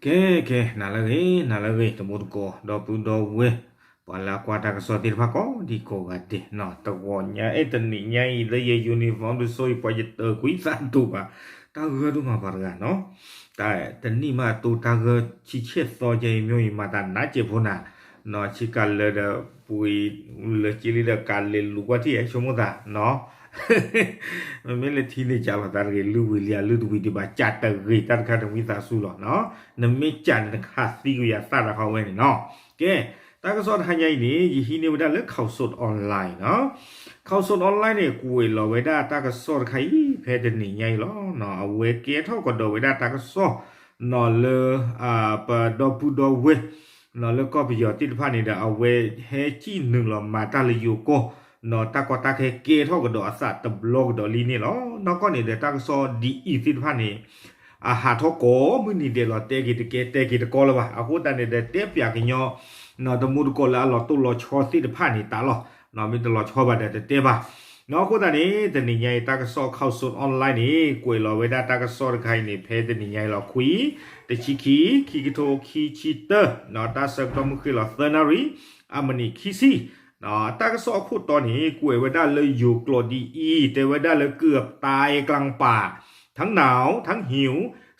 ကဲ ကဲ နၤလၢအဂ့ၤ နၤလၢအဂ့ၤ တံၤသကိး ဒီပုၢ်ဒီဝဲၢ် ပှၤလၢအကွၢ်တၢ်ကစီၣ်သ့ၣ်တဖၣ်ကိးဒံကိးဂၤဒဲးနီၤ, တဂီၤညါအဲၣ်တနံၤညါအံၤ လၢယ uniform တစိၢ်အံၤ ပှၤယတၢၤကွံသးဒိၣ်ဘၣ်, တၢ်ဂၢၢ်ဒိၣ်မးပှၤတဂၤနီၤ, တၢ်တနံၣ်မးအတိၢ်တၢ်ဂၢၢ်ဆံဆဲၣ်သီကဲအံၤ မ့ၢ်အံၤမၤတၢ်နးစဲးဖိနၤ, နီၤ ဆ့ကၤလၢဒီး ပှ့ၤလၢက့လံဒီးကးလဲၤလူၤကွၢ်ထံၣ် ဆိကမိၣ်သးနီၤ မ့မ့ၢ်လၢထံန့ၣ်ကးလီၤသးတဂ့ၤ လုၢ်ဝံၤလံ အလုၢ်တဝံၤဒံးဘၣ် ကးတဂ့ၤ တၢ်တခါန့ၣ်ဝံသးစူၤလီၤနီၤ, နမ့ၢ်ကးန့ၣ် နကဟးသံကွံာ်ယသးတၢ်ခီဝဲန့ၣ်နီၤ, ကဲ တၢ်ကစီၣ်တဟါညါအံၤန့ၣ် ယဟံးန့ၢ်ဝဲဒၣ်လၢ ข่าวสดออนไลน์ နီၤ, ข่าวสดออนไลน์ န့ၣ် ကွဲးလီၤဝဲဒၣ်တၢ်ကစီၣ်တခါအံၤ ဖဲတနံၤညါအံၤလီၤ, အဝဲကဲထီၣ်ကဒီးဝဲဒၣ်တၢ်ကစီၣ် နီၤလၢ ပဒီပုၢ်ဒီဝဲၢ် နီၤလၢကီၢ်ပယီၤသ့ၣ်တဖၣ်န့ၣ်ဒီး အဝဲဟဲစံၣ်နုာ်လီၤမၤတၢ်လၢယိၤကီၢ် နီၤတၢ်ကီတၢ်ခဲကဲထီၣ်ကဒီးအသးတဘျီကဒီးလံန့ၣ်လီၤ. နီၢ်ကီၢ်န့ၣ်ဒီးတၢ်ကစီၣ်ဒ်အံၤသ့ၣ်တဖၣ်န့ၣ် အဟးထီၣ်ကိးမုၢ်နံၤဒဲးလီၤ တဲက့ၤတကဲ တဲက့ၤတကီလၢၤဘၣ်. အဃိသတးန့ၣ်ဒီး တဲပၠးကညီ နီၤတံၤသကိးလၢအလီၤတိၢ်လီၤဆီသ့ၣ်တဖၣ်န့ၣ်တၢ်လီၤ. နီၤမ့ၢ်တလီၤဆီဘၣ်ဒီးတတဲဘၣ်. နီၤအဃိသတးန့ၣ် တနံၤညါအံၤ တၢ်ကစီၣ် ข่าวสดออนไลน์ န့ၣ် ကွဲးလီၤဝဲဒၣ်တၢ်ကစီၣ်တခါအံၤန့ၣ် ဖဲတနံၤညါအံၤလီၤ ခွံ တဆံခံ ခံကထိခံဆံတၢ နီၤတၢ်ဆၢကတီၢ်မုၢ်ဃ့ၢ်လီၤသၢနၣ်ရံၣ် အမံးနံးခံဆံ တၢ်ကစီၣ်အခိၣ်တီန့ၣ် ကွဲးဝဲဒၣ်လၢယိၤကျိာ်ဒ်အံၤ တဲဝဲဒၣ်လၢ เกือบตายกลางป่า ทั้งหนาวทั้งหิว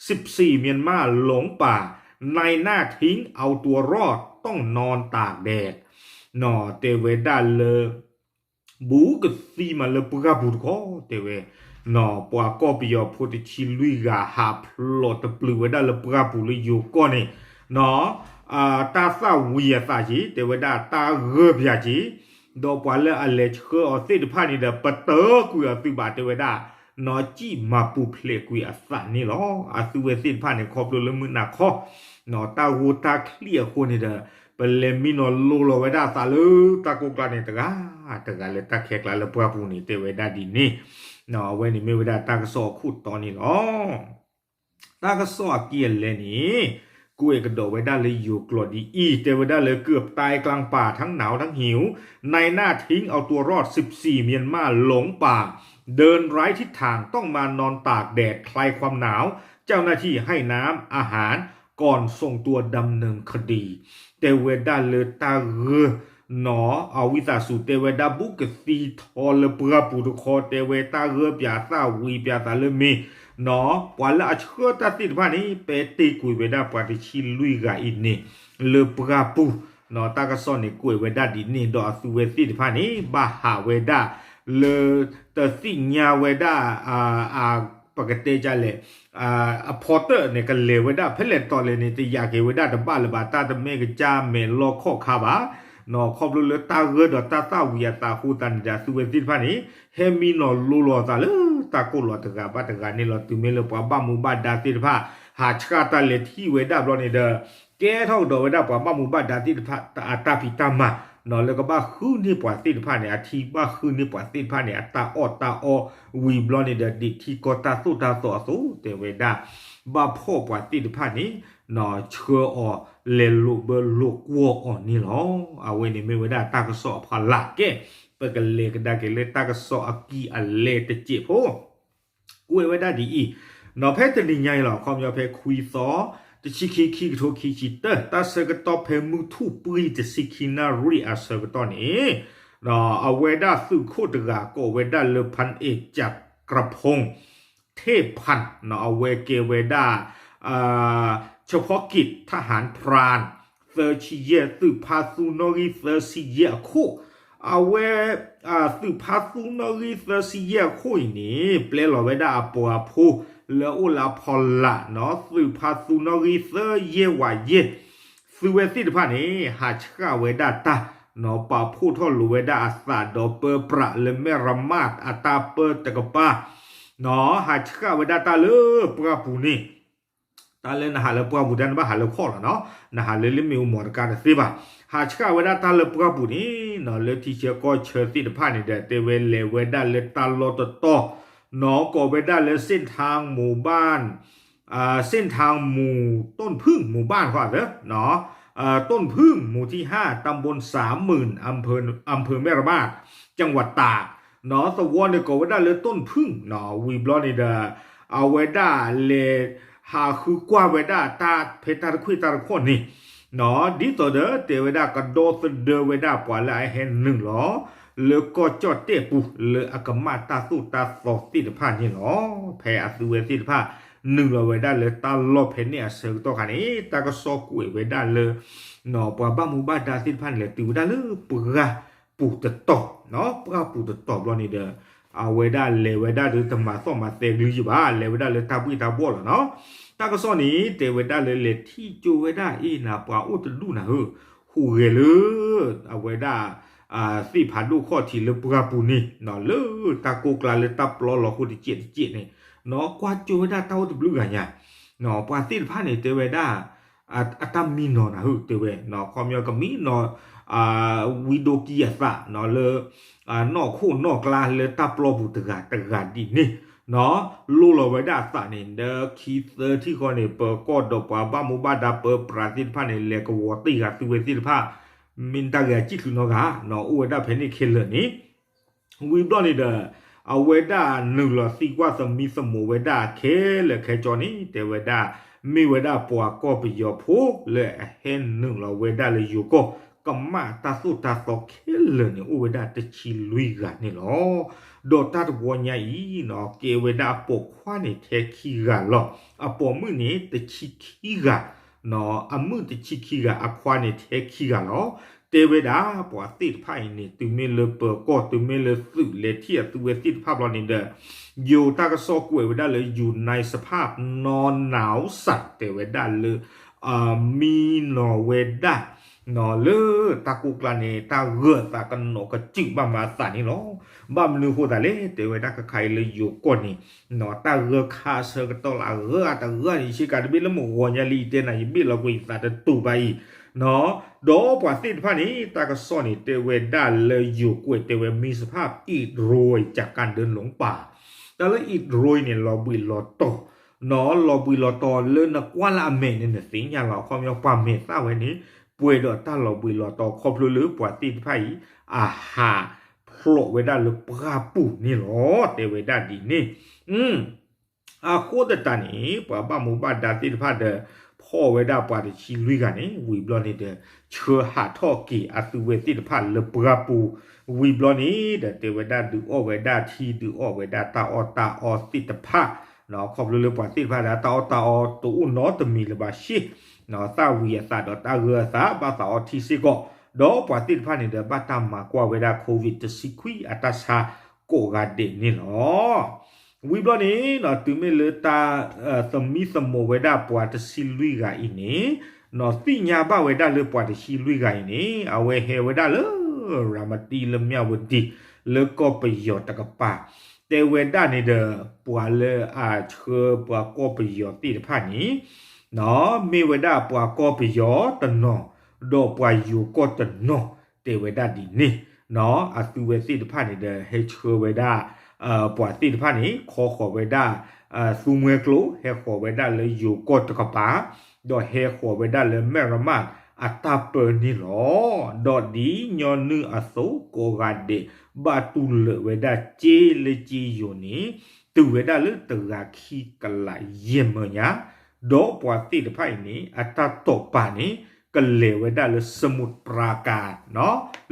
สิบสี่เมียนมาหลงป่า นายหน้าทิ้งเอาตัวรอดต้องนอนตากแดด နီၤတဲဝဲဒၣ်လၢ ဘူးကသံမးလၢပှၢ်ပူၤတခီ တဲဝဲ နီၤပှၤကီၢ်ပယီၤဖိတဆံလွံၢ်ဂၤ ဟးဖျိးတပျုာ်ဝဲဒၣ်လၢပှၢ်ပူၤလၢယိၤကီၢ်န့ၣ် နီၤ တၢ်သၣ်ဝံၤအသးက့ၤ တဲဝဲဒၣ်တၢ်ဂၢၢ်ပၠးက့ၤ ဒီးပှၤလၢအလဲၤဆှၢအီၤသ့ၣ်တဖၣ်န့ၣ်ဒီး ပတၢၤကွံာ်အီၤသုးဘၣ် တဲဝဲဒၣ် နီၤစံၣ်မၤပူၤဖျဲးကွံာ်အသးန့ၣ်လီၤ. အသုဝဲသ့ၣ်တဖၣ်န့ၣ် ခီဖျိလၢမုၢ်နၤခီ နီၤတၢ်ဂိၢ်တၢ်ချံၣ်အဃိန့ၣ်ဒီး ပလဲၤမံနီၤလိလီၤဝဲဒၣ်အသးလၢတၢ်ကိၢ်ကျါန့ၣ်တဂၤ တဂၤလၢတၢ်ခဲကျါလၢပှၢ်ပူၤန့ၣ် တဲဝဲဒၣ်ဒ်န့ၣ် အဝဲန့ၣ်မ့ၢ်ဝဲဒၣ်တၢ်ကစီၣ်အခိၣ်တီန့ၣ်လီၤ. တၢ်ကစီၣ်အကံၢ်အလဲန့ၣ် ကွဲးကဒီးဝဲဒၣ်လၢယိၤကျိာ်ဒ်အံၤ တဲဝဲဒၣ်လၢ เกือบตายกลางป่าทั้งหนาวทั้งหิว นายหน้าทิ้งเอาตัวรอด สิบสี่เมียนมาหลงป่า เดินไร้ทิศทางต้องมานอนตากแดดคลายความหนาว เจ้าหน้าที่ให้น้ำอาหาร ก่อนส่งตัวดำเนินคดี တဲဝဲဒၣ်လၢတၢ်ဂၢၢ် နီၤအဝံသးစူၤ တဲဝဲဒၣ်ဘူးကသံထီလၢပှၢ်ပူၤတခီ တဲဝဲတၢ်ဂၢၢ်ပၠးသၣ်ဝံၤပၠးသးလၢမ့ၢ် နီၤပှၤလၢအဆှၢတၢ်သ့ၣ်တဖၣ်န့ၣ် ပဲတ့ၢ်ကွံာ်ဝဲဒၣ်ပှၤတဆံလွံၢ်ဂၤအံၤန့ၣ် လၢပှၢ်ပူၤ နီၤတၢ်ကစီၣ်န့ၣ် ကွဲးဝဲဒၣ်ဒ်န့ၣ်ဒီးအသုဝဲသ့ၣ်တဖၣ်န့ၣ် ဘၣ်ဟးဝဲဒၣ် လၢ တသ့ၣ်ညါဝဲဒၣ် ပကတဲဒ်လဲၣ် အဖီတၢၣ်န့ၣ် ကလဲၤဝဲဒၣ်ဖဲလဲၣ်တီၤလဲၣ်န့ၣ် တယာ်က့ၤဝဲဒၣ်တဘၣ်လၢၤဘၣ် တၢ်တမ့ၢ်ကစၢ်မဲာ်လီၢ်ခီၣ်ခါဘၣ် နီၤခီဖျိလၢတၢ်ဂၢၢ်ဒီးတၢ်သၣ်ဝံၤအသးအဃိသတးန့ၣ်ဒီး အသုဝဲသ့ၣ်တဖၣ်န့ၣ် ဟဲမံနီၤလိလီၤသးလၢတၢ်ကိၢ်လီၤတဂၤဘၣ်တဂၤန့ၣ်လီၤ. တုၤမ့ၢ်လၢပှၤဘၣ်မူဘၣ်ဒါသ့ၣ်တဖၣ် ဟးဆှၣ်တၢ်လဲၤထံၣ်ဝဲဒၣ်ဘျီန့ၣ်ဒီး ကဲထီၣ်ကဒီးဝဲဒၣ်ပှၤဘၣ်မူဘၣ်ဒါသ့ၣ်တဖၣ်အတၢ်ဖံးတၢ်မၤ နီၤလၢကဘၣ်ဃုန့ၢ်ပှၤသ့ၣ်တဖၣ်န့ၣ် အထံဘၣ်ဃုန့ၢ်ပှၤသ့ၣ်တဖၣ်န့ၣ် အတၢ်အီၣ်တၢ်အီဝံၤဘျီန့ၣ်ဒီး ဒ်ထံကီၢ်တၢ်သိၣ်တၢ်သီအသိး တဲဝဲဒၣ် ဘၣ်ဖှီၣ်ပှၤသ့ၣ်တဖၣ်န့ၣ် နီၤဆှၢအီၤလဲၤလိာ်ဘၢလိာ်ကွီၢ်အီၤန့ၣ်လီၤ. အဝဲန့ၣ်မ့ၢ်ဝဲဒၣ်တၢ်ကစီၣ်အဖီလာ်ကဲ ပကလဲၤကဒါက့ၤလၢတၢ်ကစီၣ်အကံၢ်အလဲတစဲးဖိ ကွဲးဝဲဒၣ်ဒ်အံၤ နီၤဖဲတနံၤညါအံၤလီၤ ခီပညီဖဲခွံသီ တဆံခံ ခံကထိခံဆံတၢ တၢ်ဆၢကတီၢ်ဖဲမုၢ်ထူၣ်ပှံၤတဆံခံနၣ်ရံၣ်အဆၢကတီၢ်န့ၣ် အဝဲဒၣ်သုးခိၣ်တဂၤကိးဝဲဒၣ်လၢ พันเอกจักรพงษ์เทพพันธ์ နီၤ အဝဲကဲဝဲဒၣ် เฉพาะกิจทหารพราน သၢဆံယဲၢ် သုးဖါသူနီၣ်ဂံၢ်သၢဆံယဲၢ်အခိၣ် အဝဲ သုးဖါသူနီၣ်ဂံၢ်သၢဆံယဲၢ်အခိၣ်အံၤန့ၣ် ပျဲလီၤဝဲဒၣ်အပှၤဖိလၢအအိၣ်လၢအဖီလာ်နီၤ သုးဖါသူနီၣ်ဂံၢ်သၢယဲၢ်ဝးယဲၢ် သုဝဲသ့ၣ်တဖၣ်န့ၣ် ဟးဆှၣ်ဝဲဒၣ်တၢ်နီၤ ပာ်ဖှိၣ်ထီၣ်လိာ်ဝဲဒၣ်အသးဒီးပၢပြးလၢမဲၢ်ရမးအတၢ်ပၢတကပၤ နီၤ ဟးဆှၣ်ဝဲဒၣ်တၢ်လၢပှၢ်ပူၤန့ၣ် တၢ်လၢနဟးလၢပှၢ်ပူၤတၢ်နဘၣ်ဟးလၢခီၣ်လီၤနီၤ နဟးလၢလၢမ့ၣ်အူမီၤတကါတသ့ဘၣ် ဟးဆှၣ်ဝဲဒၣ်တၢ်လၢပှၢ်ပူၤန့ၣ်နီၤ လၢထံဆၢကီၢ်ဆၢသ့ၣ်တဖၣ်န့ၣ်ဒီး တဲဝဲလဲၤဝဲဒၣ်လၢတၢ်လီၢ်တတီၤ နီၤကိးဝဲဒၣ်လၢ เส้นทางหมู่บ้าน เส้นทางหมู่ต้นผึ้งหมู่บ้าน ခီသၢ ต้นผึ้งหมู่ที่ห้า ตำบลสามหมื่น อำเภอแม่ระมาด จังหวัดตาก နီၤသဝီန့ၣ်ကိးဝဲဒၣ်လၢ ต้นผึ้ง နီၤ ဝံၤဘျီန့ၣ်ဒီး အဝဲဒၣ်လဲၤ ဟးဃုကွၢ်ဝဲဒၣ်တၢ်ဖဲတၢ်တခွံၣ်တၢ်တခီၣ်န့ၣ် ဒ်သိးဒီးတဲဝဲဒၣ်ကဒီသဒၢဝဲဒၣ်ပှၤလၢအဟဲနုာ်လီၤ လၢကီၢ်ကၠီၣ်တဲၣ်ပူၤ လၢအကမၣ်တၢ်သိၣ်တၢ်သီသ့ၣ်တဖၣ်န့ၣ်လီၤ. ဖဲအသုဝဲသ့ၣ်တဖၣ် နုာ်လီၤဝဲဒၣ်လၢတၢ်လီၢ်ဖဲန့ၣ်အဆၢကတီၢ်ခါန့ၣ် တၢ်ကစီၣ်ကွဲးဝဲဒၣ်လၢ ပှၤဘၣ်မူဘၣ်ဒါသ့ၣ်တဖၣ်န့ၣ် လဲၤတုၤဝဲဒၣ်လၢပှၢ်ပူၤတတီၤ, ပှၢ်ပူၤတတီၤဘျီန့ၣ်ဒီး အဝဲဒၣ်လဲၤဝဲဒၣ်ဒီးတမၤသီၣ်မၤသဲကလုာ်ယံၤဘၣ်, လဲၤဝဲဒၣ်လၢတၢ်ဘှ့ၣ်တၢ်ဘှီၣ်လီၤနီၤ. တၢ်ကစီၣ်န့ၣ် တဲဝဲဒၣ်လၢလဲၤထံၣ်ကၠိဝဲဒၣ်အ့ၣ်နၤ ပှၤအိၣ်တဒူၣ်နၤဧၢ, ဟူးဂဲၤလၢ အဝဲဒၣ် သ့ၣ်ဖးဒိၣ်ခီၣ်ထံးလၢပှၢ်ပူၤန့ၣ် လၢတၢ်ကိးကျါလၢတၢ်ပျီလီၤဃိတစဲးတစဲးန့ၣ် ကွၢ်ကၠိဝဲဒၣ်တၢ်အိၣ်တဘျုးဂၤညါ, ပှၤသ့ၣ်တဖၣ်န့ၣ် တဲဝဲဒၣ် အတၢ်မံနီၤနၤဧၢ တဲဝဲ, ခီပညီကမံနီၤ ဝံဒိကံအသးလၢ နီၢ်ခိၣ်နီၢ်ကျါလၢတၢ်ပျီပူၤတဂၤတဂၤဒ်န့ၣ် လိၣ်လီၤဝဲဒၣ်အသးန့ၣ် ဒီးခံသၢထံၣ်ဃီန့ၣ် ပၢၤကီၢ်ဒီးပှၤဘၣ်မူဘၣ်ဒါပၢပြးသ့ၣ်တဖၣ်န့ၣ် လဲၤကဝီၤတ့ၢ်ဃာ်သုဝဲသ့ၣ်တဖၣ် မ့ၢ်တၢ်ဂ့ၤအစံၣ်ချုးနီတဂၤ အိၣ်ဝဲဒၣ်ဖဲန့ၣ်ခဲလၢာ်န့ၣ် ဝံၤဘျီန့ၣ်ဒီး အဝဲဒၣ်နုာ်လီၤသံကွၢ်သမံသမိးဝဲဒၣ်ခဲလၢာ်ခဲဆ့န့ၣ် တဲဝဲဒၣ် မ့ၢ်ဝဲဒၣ်ပှၤကီၢ်ပယီၤဖိလၢအဟဲနုာ်လီၤဝဲဒၣ်လၢယိၤကီၢ် ကမၣ်တၢ်သိၣ်တၢ်သီခဲလၢာ်န့ၣ် အိၣ်ဝဲဒၣ်တဆံလွံၢ်ဂၤန့ၣ်လီၤ. ဒီးတၢ်တဝီညါအံၤ ကဲဝဲဒၣ်အပိာ်ခွါန့ၣ်ထဲခံဂၤလီၤ. အပိာ်မုၣ်န့ၣ်တဆံခံဂၤ အမုၣ်တဆံခံဂၤ အခွါန့ၣ်ထဲခံဂၤလီၤ. တဲဝဲဒၣ်ပှၤသ့ၣ်တဖၣ်အံၤန့ၣ် တုၤမ့ၢ်လၢပၢၤကီၢ် တုၤမ့ၢ်လၢသုးလဲၤထံၣ်အသုဝဲသ့ၣ်တဖၣ်ဘျီန့ၣ်ဒီး ယိၤတၢ်ကစီၣ်ကွဲးဝဲဒၣ်လၢ ယူၤနဲစဖၣ် နီၢ်နၢ်စၣ် တဲဝဲဒၣ်လၢ မံနီၤဝဲဒၣ် လၢတၢ်ကိးကျါန့ၣ် တၢ်ဂၢၢ်သးကနိးကစုာ်ဘၣ်မၤအသးန့ၣ်လီၤ. ဘၣ်မနုၤအဃိသတးလဲၣ် တဲဝဲဒၣ်ခဲခါအံၤလၢယိၤကီၢ်န့ၣ် တၢ်ဂၢၢ်ခါအဆၢကတီၢ်လၢအဂၢၢ် အတဂၢၢ်န့ၣ် ဆ့ကၤတဘ့ၣ်လၢမုၢ်ဂီၤညါလံ ယတဲနၤ ယဘ့ၣ်လီၤကွံာ်ယသးတတူာ်ဘၣ်အံၤ ဒီးပှၤသ့ၣ်တဖၣ်န့ၣ် တၢ်ကစီၣ်န့ၣ် တဲဝဲဒၣ်လၢယိၤကွဲး တဲဝဲ မံစဖၣ် အံးရူအံး ကၠးကၣ်ဒၢလိၤပၢ် တၢ်လၢအံးရူအံးန့ၣ် လီၤဘှံးလီၤတီၤ နီၤ လီၤဘှံးလီၤတီၤလၢနကွၢ်လၢအမဲာ်န့ၣ် နသ့ၣ်ညါလီၤ. အခီပညီပှၤမဲာ်သၣ်ဝဲန့ၣ် ပှဲၤဒီးတၢ်လီၤဘှံးလီၤတီၤ ခီဖျိလၢပှၤသ့ၣ်တဖၣ်အံၤ အဟးဖျိးဝဲဒၣ်လၢပှၢ်ပူၤန့ၣ်လီၤ. တဲဝဲဒၣ်ဒ်န့ၣ် အဃိသတးန့ၣ် ပှၤဘၣ်မူဘၣ်ဒါသ့ၣ်တဖၣ်ဒီး ဖီၣ်ဝဲဒၣ်ပှၤတဆံလွံၢ်ဂၤန့ၣ် ဝံၤဘျီန့ၣ်ဒီး ဆှၢဟးထီၣ်က့ၤအသုဝဲသ့ၣ်တဖၣ်လၢပှၢ်ပူၤ ဝံၤဘျီန့ၣ်ဒီး တဲဝဲဒၣ်ဒုးအီၣ်ဝဲဒၣ်ထံ ဒုးအီၣ်ဝဲဒၣ်တၢ်အီၣ်တၢ်အီသ့ၣ်တဖၣ် ခီဖျိလၢပှၤသ့ၣ်တဖၣ်ဒီး တၢ်အီၣ်တၢ်အီတအိၣ်နီတမံၤလၢၤဘၣ် ရှ့ သၣ်ဝံၤအသးဒီးတၢ်ဂၢၢ်အသး ဘၣ်သးအီထံစ့ၢ်ကီး ဒီးပှၤသ့ၣ်တဖၣ်န့ၣ်ဒီး ဘၣ်တၢ်မၤကွၢ်ဝဲဒၣ် COVID တဆံခွံအတၢ်ဆါကိးဂၤဒဲးန့ၣ်လီၤ. ဝံၤဘျီန့ၣ် တုၤမ့ၢ်လၢတၢ် သမံသမိးဝဲဒၣ်ပှၤတဆံလွံၢ်ဂၤအံၤန့ၣ် သ့ၣ်ညါဘၣ်ဝဲဒၣ်လၢပှၤတဆံလွံၢ်ဂၤအံၤန့ၣ် အဝဲဟဲဝဲဒၣ်လၢ ရၤမတံလၢမၠၣ်ဝတံ လၢကီၢ်ပယီၤတကပၤ တဲဝဲဒၣ်န့ၣ်ဒီး ပှၤလၢအဆှၢပှၤကီၢ်ပယီၤသ့ၣ်တဖၣ်န့ၣ် မ့ၢ်ဝဲဒၣ်ပှၤကီၢ်ပယီၤတနီၤ ဒီးပှၤယိၤကီၢ်တနီၤ တဲဝဲဒၣ်ဒ်န့ၣ် အသုဝဲသ့ၣ်တဖၣ်န့ၣ်ဒီး ဟဲဆှၢဝဲဒၣ် ပှၤသ့ၣ်တဖၣ်န့ၣ် ခီဃီၤဝဲဒၣ် သူမှဲကျိ ဟဲဃီၤဝဲဒၣ်လၢယိၤကီၢ်တကပၤ ဒီးဟဲဃီၤဝဲဒၣ်လၢမဲၣ်ရမးအတၢ်ပၢန့ၣ်လီၤ. ဒီးဒ်ညီနုၢ်အသိး ကိးဂၤဒဲး ဘၣ်တူၢ်လၢာ်ဝဲဒၣ်စ့လၢစ့ယိၤန့ၣ် တုၤဝဲဒၣ်လၢတဂၤခံကလးယဲၢ်မၢညါ ဒီးပှၤသ့ၣ်တဖၣ်အံၤန့ၣ် အတၢ်တိာ်ပာ်န့ၣ် ကလဲၤဝဲဒၣ်လၢ စမုတ်ပြာ်ကၣ်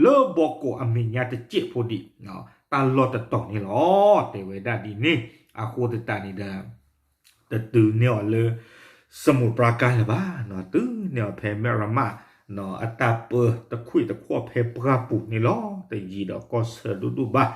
လၢဘီကီးအမဲာ်ညါတစဲးဖိဒံး တၢ်လီၢ်တတီၤန့ၣ်လီၤ. တဲဝဲဒၣ်ဒ်န့ၣ် အဃိသတးန့ၣ်ဒီး တတုၤန့ၢ်အီၤလၢ စမုတ်ပြာ်ကၣ်လၢၤဘၣ်, တုၤန့ၢ်အီၤဖဲမဲၣ်ရမး အတၢ်ပၢတခွံၣ်တခီၣ်ဖဲပှၢ်ပူၤန့ၣ်လီၤ. တယံၤဒီးကီၢ်ဆၢဒိၣ်ဒိၣ်ဘၣ်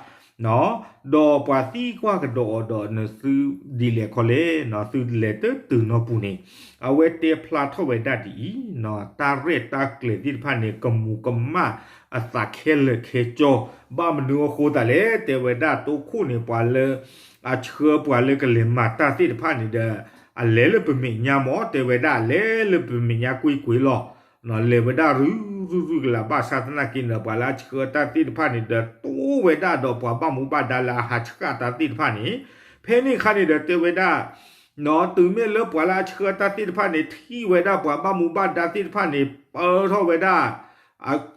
ဒီးပှၤသံကွၢ်ကဒီးအီၤဒီး နသုဒ်လဲၣ်ခီလဲၣ် သုလဲၤတတုၤနီၢ်ပူၤန့ၣ် အဝဲတဲဖျါထီၣ်ဝဲဒၣ်ဒ်အံၤ, တၢ်ရဲၣ်တၢ်ကျဲၤသ့ၣ်တဖၣ်န့ၣ် ကမူၤကမၣ်အသးခဲလၢာ်ခဲဆ့, ဘၣ်မနုၤအဃိသတးလဲၣ် တဲဝဲဒၣ်တိခိၣ်န့ၣ် ပှၤလၢ အဆှၢပှၤလၢကလဲၤမၤတၢ်သ့ၣ်တဖၣ်န့ၣ်ဒီး အလဲၤလၢပမဲာ်ညါမ့ၢ် တဲဝဲဒၣ်လဲၤလၢပမဲာ်ညါကွ့ၢ်ကွ့ၢ်လီၤ. လဲၤဝဲဒၣ်ရုၢ်ရုၢ်ရုၢ်ကလာ် ဘၣ်ဆၣ်သနာ်က့န့ၣ်ဒီး ပှၤလၢအဆှၢတၢ်သ့ၣ်တဖၣ်န့ၣ်ဒီး တိဝဲဒၣ်ဒီးပှၤဘၣ်မူဘၣ်ဒါလၢအဟးဆှၣ်တၢ်သ့ၣ်တဖၣ်န့ၣ်, ဖဲန့ၣ်အခါန့ၣ်ဒီးတဲဝဲဒၣ် တုၤမ့ၢ်လၢပှၤလၢအဆှၢတၢ်သ့ၣ်တဖၣ်န့ၣ် ထံၣ်ဝဲဒၣ်ပှၤဘၣ်မူဘၣ်ဒါသ့ၣ်တဖၣ်န့ၣ် ပၢထီၣ်ဝဲဒၣ်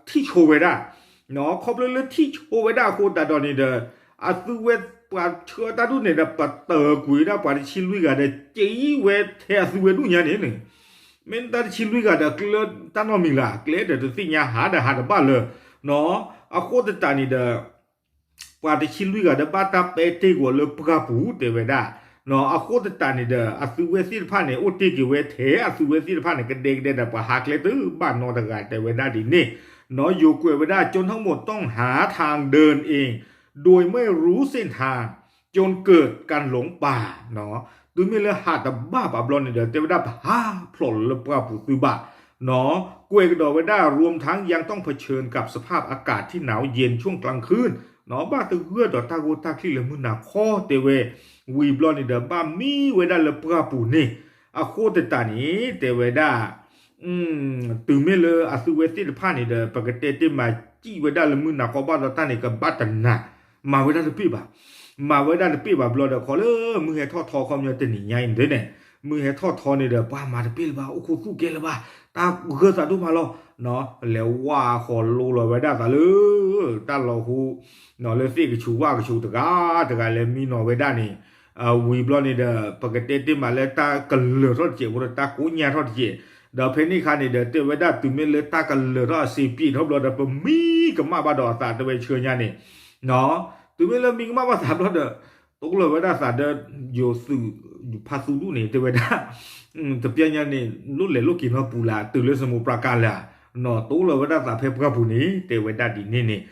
ထံၣ်ဆိဝဲဒၣ်, ခီဖျိလၢထံၣ်ဆိဝဲဒၣ်အဃိသတးဒီးန့ၣ်ဒီး အသုဝဲပှၤဆှၢတၢ်ဒူၣ်န့ၣ်ဒီး ပတၢၢ်ကွံာ်ဒၣ်ပှၤတဆံလွံၢ်ဂၤဒီး က့ၤဝဲထဲအသုဝဲဒူၣ်ညါန့ၣ်န့ၣ်, မ့ၢ်တၢ်တဆံလွံၢ်ဂၤဒီး ကျဲတၢ်နီတမံၤလၢ် ကျဲဒီးတသ့ၣ်ညါ ဟးဒီးဟးတဘၣ်လၢၤ, အဃိသတးန့ၣ်ဒီး ပှၤတဆံလွံၢ်ဂၤဒီးဘၣ်တၢ်ပဲာ်တ့ၢ်ကွံာ်အီၤလၢပှၢ်ပူၤတဲဝဲဒၣ်, အဃိသတးန့ၣ်ဒီး အသုဝဲသ့ၣ်တဖၣ်န့ၣ် အိၣ်တ့ၢ်က့ၤဝဲထဲအသုဝဲသ့ၣ်တဖၣ်န့ၣ် ကဒဲကဒဲဒီး ပှၤဟးကျဲတဘၣ်နီတဂၤတဲဝဲဒၣ်ဒ်န့ၣ်, ယိၤကွဲးဝဲဒၣ် ကၠိနၢ်မိၢ်တွင်ႁါထၢင်ဒၢၣ်အ့ၣ် ဒိၣ်မ့ၢ်ရူစ့ၣ်ထၣ် ကၠိကၢၣ်ကၣ်လိၣ်ပၢ်, တုၤမ့ၢ်လၢဟးတဘၣ်ဘၣ်ဘျီန့ၣ်ဒီး တဲဝဲဒၣ်ပဟးဖျိးလၢပှၢ်ပူၤသုဘၣ်, ကွဲးကဒီးဝဲဒၣ် รวมทั้งยังต้องเผชิญกับสภาพอากาศที่หนาวเย็นช่วงกลางคืน ဘၣ်သဂၢၢ်ဒီးတၢ်ဂိၢ်တၢ်ချံၣ်လၢမုၢ်နၤခီတဲဝဲ, ဝံၤဘျီန့ၣ်ဒီး ဘၣ်မံဝဲဒၣ်လၢပှၢ်ပူၤန့ၣ်, အဃိသတးန့ၣ် တဲဝဲဒၣ် တုၤမ့ၢ်လၢအသုဝဲသ့ၣ်တဖၣ်န့ၣ်ဒီး ပကတဲတ့ၢ်မးစံၣ်ဝဲဒၣ်လၢမုၢ်နၤခီဘၣ်ဒီးတၢ်န့ၣ် ကဘၣ်တနၤ, မၤဝဲဒၣ်တပ့ၢ်ဘၣ်, မၤဝဲဒၣ်တပ့ၢ်ဘၣ်ဘျီဒီး ခီလၢမုၢ်ဟဲထီၣ်ထီခီပညီတနံၤညါအံၤန့ၣ်, မုၢ်ဟဲထီၣ်ထီန့ၣ်ဒီး ပှၤမၤတပ့ၢ်လၢၤဘၣ် အိၣ်ခိးသူၣ်ကဲလၢၤဘၣ်, တၢ်ဂၢၢ်သးဒိၣ်မးလီၤ, လဲၤဝါဃီၤလိလီၤဝဲဒၣ်သးလၢ တၢ်လီၤဟူ လၢသ့ၣ်ကဆူးဝၣ်ကဆူးတဂၤတဂၤလဲၤမံနီၤဝဲဒၣ်န့ၣ်, ဝံၤဘျီန့ၣ်ဒီး ပကတဲတ့ၢ်မးလၢတၢ်ကလၢၤထီၣ်တစဲးဖိဒီးတၢ်ကိညၢ်ထီၣ်တစဲး, ဒီးဖဲန့ၣ်အခါန့ၣ်ဒီး တဲဝဲဒၣ်တုၤမ့ၢ်လၢတၢ်ကလၢၤထီၣ်အစ့ပံးထီၣ်ဘျီဒီး ပမံကမၣ်ဘၣ်ဒီးအသးတဲဝဲဆှၢညါန့ၣ်, တုၤမ့ၢ်လၢမံကမၣ်ဘၣ်သးဘျီဒီး တိလီၤဝဲဒၣ်သးဒီး ယိၤသုးဖါသူဒူၣ်န့ၣ် တဲဝဲဒၣ် တပျဲညါန့ၣ် လိၣ်လဲၤလိၣ်က့ၤနီၢ်ပူၤလၢ တုၤလၢစမူးပြၤကၣ်လၢ်, တိလီၤဝဲဒၣ်သးဖဲပှၢ်ပူၤန့ၣ် တဲဝဲဒၣ်ဒ်န့ၣ်န့ၣ်,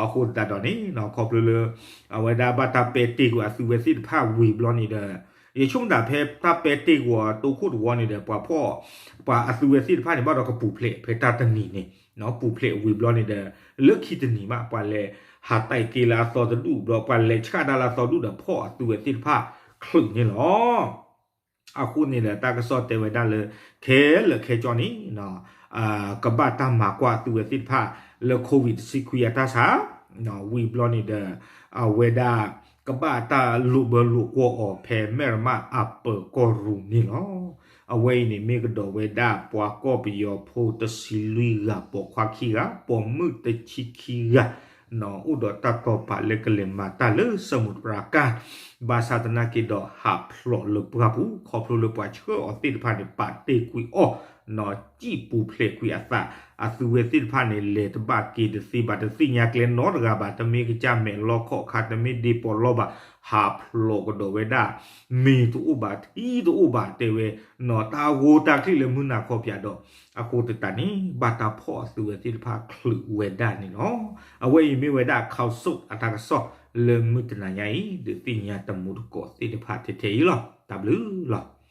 အဃိသတးဒီးန့ၣ် ခီဖျိလၢ အဝဲဒၣ်ဘၣ်တၢ်ပဲာ်တ့ၢ်ကွံာ်အသုဝဲသ့ၣ်တဖၣ်ဝံၤဘျီန့ၣ်ဒီး ယဆိကမိၣ်တၢ်ဖဲတၢ်ပဲာ်တ့ၢ်ကွံာ်အီၤတိခိၣ်တဝီန့ၣ်ဒီး ပှၤဖီၣ် ပှၤအသုဝဲသ့ၣ်တဖၣ်န့ၣ် ဘၣ်ဒီးကပူၤဖျဲးဖဲတၢ်တနံၤန့ၣ်, ပူၤဖျဲးဝံၤဘျီန့ၣ်ဒီး လၢခံတနံၤမး ပှၤလဲၤဟးတဲာ်က့ၤလၢအသီတဒူၣ်ဘျီ ပှၤလဲၤဆှၣ်ဒၣ်လၢအသီဒူၣ်ဒီးဖီၣ်အသုဝဲသ့ၣ်တဖၣ်ချုးန့ၣ်လီၤ. အဃိန့ၣ်ဒီး တၢ်ကစီၣ်တဲဝဲဒၣ်လၢ ခဲလၢာ်ခဲကၠီန့ၣ် ကဘၣ်တၢ်မၤကွၢ်အသုဝဲသ့ၣ်တဖၣ်လၢ COVID တဆံခွံအတၢ်ဆါ, ဝံၤဘျီန့ၣ်ဒီး အဝဲဒၣ် ကဘၣ်တၢ်လိာ်ဘၢလိာ်ကွီၢ်အီၤဖဲ မဲၣ်ရမးအပၢၤကီၢ်ရူၤန့ၣ်လီၤ. အဝဲအံၤန့ၣ်မ့ၢ်ကဒီးဝဲဒၣ် ပှၤကီၢ်ပယီၤဖိတဆံလွံၢ်ဂၤ ပိာ်ခွါခံဂၤ ပိာ်မုၣ်တဆံခံဂၤ အိၣ်ဒီးတၢ်တီာ်ပာ်လၢကလဲၤမၤတၢ်လၢစမူးပြၤကၣ် ဘၣ်ဆၣ်သနာ်က့ဒီးဟးဖျိးလၢပှၢ်ပူၤ ခီဖျိလၢပှၤဆှၢအီၤသ့ၣ်တဖၣ်န့ၣ် ပာ်တ့ၢ်ကွံာ်အီၤ စံၣ်ပူၤဖျဲးကွံာ်အသး အသုဝဲသ့ၣ်တဖၣ်န့ၣ် လဲၤတဘၣ်က့ၤတသ့ဘၣ် တသ့ၣ်ညါကျဲနီတဂၤဘၣ် တမ့ၢ်ကစၢ်မဲာ်လီခီၣ်ခါ တမ့ၢ်ဒ့ပီးလီဘၣ် ဟးဖျိးကဒီးဝဲဒၣ် မ့ၤတအိၣ်ဘၣ် ထံတအိၣ်ဘၣ် တဲဝဲ နီၢ်တၢ်ဂိၢ်တၢ်ချံၣ်လၢမုၢ်နၤခီပၠးဒီး အဃိသတးန့ၣ် ဘၣ်တၢ်ဖီၣ်အသုဝဲသ့ၣ်တဖၣ်ချုးဝဲဒၣ်န့ၣ်လီၤ. အဝဲအံၤမ့ၢ်ဝဲဒၣ် ခီၣ်စိၣ်အတၢ်ကစီၣ်လၢမုၢ်တနၤညါအံၤ ဒုးသ့ၣ်ညါတမူတကိးသ့ၣ်တဖၣ်ထဲထဲအံၤလီၤ. တၢ်ဘျုးလီၤ.